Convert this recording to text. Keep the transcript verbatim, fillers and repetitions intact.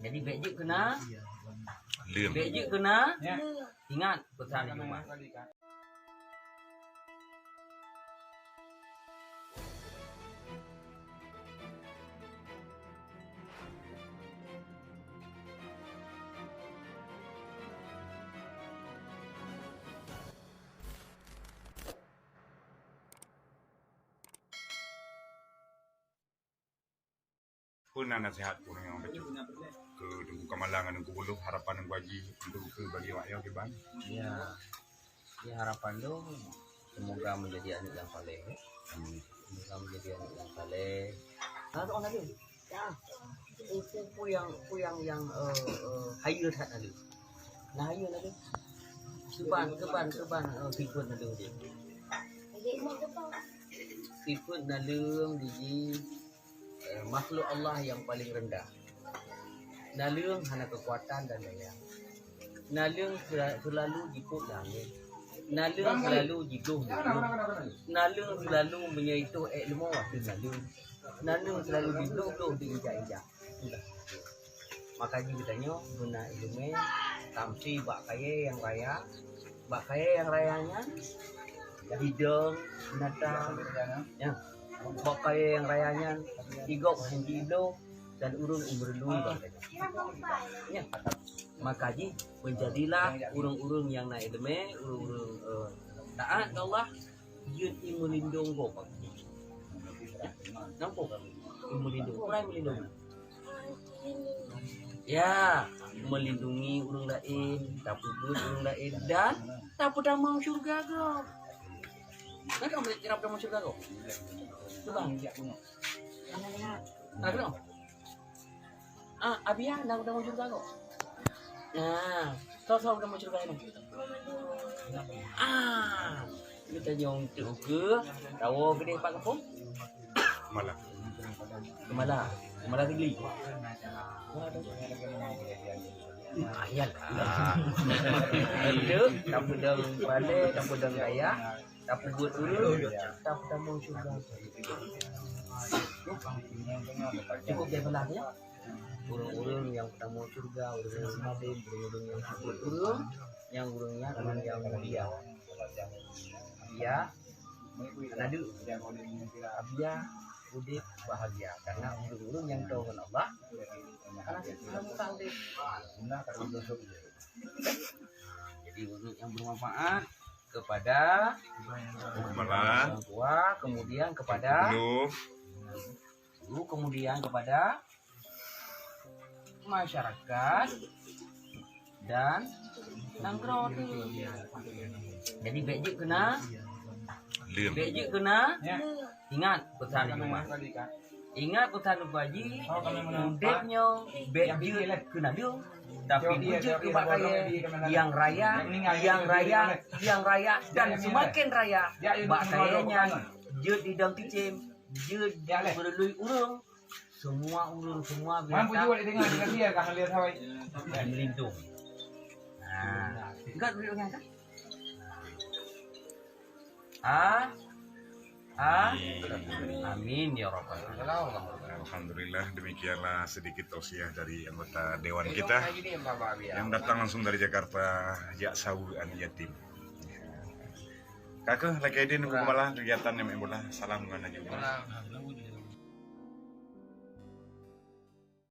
Jadi, bèk jeuet keu na. Leueng. Bèk jeuet keu na. Ya. Ingat pesan Jumat. Peue na naseuhat keu ureueng nyang bacut? Keu Teungku Kamala ngon Teungku Buluh, harapan Teungku Haji untuk keu bagi awak nyoe kiban? Ya. Ya, harapan lôn, semoga menjadi aneuk nyang saleh, ya. Amin. Semoga menjadi aneuk nyang saleh. Nah, tu orang lagi. Ya. Peue, peue, peue nyang, peue nyang, nyang, eh, eh, hayeue that lagi. Nah, hayeue lagi. Kiban, kiban, kiban, eh, sifeuet naleueng jih. Sifeuet naleueng jih, eh, makhluk Allah nyang paling rendah. Naleueng hana keukuatan dan daya. Naleueng sela-, seulalu jipôt langét. Naleueng seulalu jibloh leueng. Naleueng seulalu meunyoe itôh ék leumo ateueh naleueng. Naleueng seulalu jibloh-bloh di injak-injak. Maka jih geutanyoe beuna ileumèe tamsi bak kayèe nyang raya, bak kayèe nyang raya nyan, bidong, binatang, ya. Bak kayèe nyang raya nyan, igob hana jibloh dan ureueng meureuloh bak kayèe. Ya. Maka jih, menjadilah ureueng-ureueng nyang na ileumèe, ureueng-ureueng, eh, taat keu Allah, jeuet imeulindong gob. Nampak? Imeulindong. Peue imeulindong? Ya, melindungi ureueng laén, tapeubuet ureueng laén, dan tapeutamong syeuruga gob. Nah, kamu kira peutamong syeuruga gob? Coba. Nah, kenapa? Ah, Abia, na peutamong syeuruga gob? Nah, soe-soe peutamong syeuruga nyoe? Ah, geutanyoe untuk ke tawoe keudeh bak gampông? Malah. Kemala. Kemala Sigli. Ah, iyalah. Untuk tapeudong peureulèe, tapeudong gaya, tapeubuet ureueng, tapeutamong syeuruga. Cukup daripada ya. Ureueng-ureueng nyang peutamong syeuruga, ureueng nyang alim, ureueng-ureueng nyang cukup ureueng, nyang ureueng nyan ureueng nyang mulia. Abia, aneuk, Abia udép bahagia karena ureueng-ureueng nyang toe ngon Allah. Jadi, ureueng nyang bermanfaat kepada orang tua, kemudian kepada guru, kemudian kepada masyarakat dan nanggroe tu. Jadi, bèk jeuet keu na. Leueng. Bèk jeuet keu na. Ingat pesan Teungku Umar. Ingat pesan Teungku Haji, udép nyoe bèk jeuet keu naleueng, tapi beujeuet keu bak kayèe nyang raya, nyang raya, nyang raya dan semakin raya. Bak kayèe nyan jeuet idong cicém, jeuet meureuloh ureueng, semua ureueng, semua binatang. Melindung. Nah, ingat duit dengan kan? Ah, ah. Amin ya rabbal alamin. Alhamdulillah, demikianlah sedikit tausiah dari anggota dewan kita yang datang langsung dari Jakarta, jak saweue aneuk yatim. Ka keuh, lakèe idin, Teungku Kamala, kegiatan nyang meu'en bola. Salam ngon aju.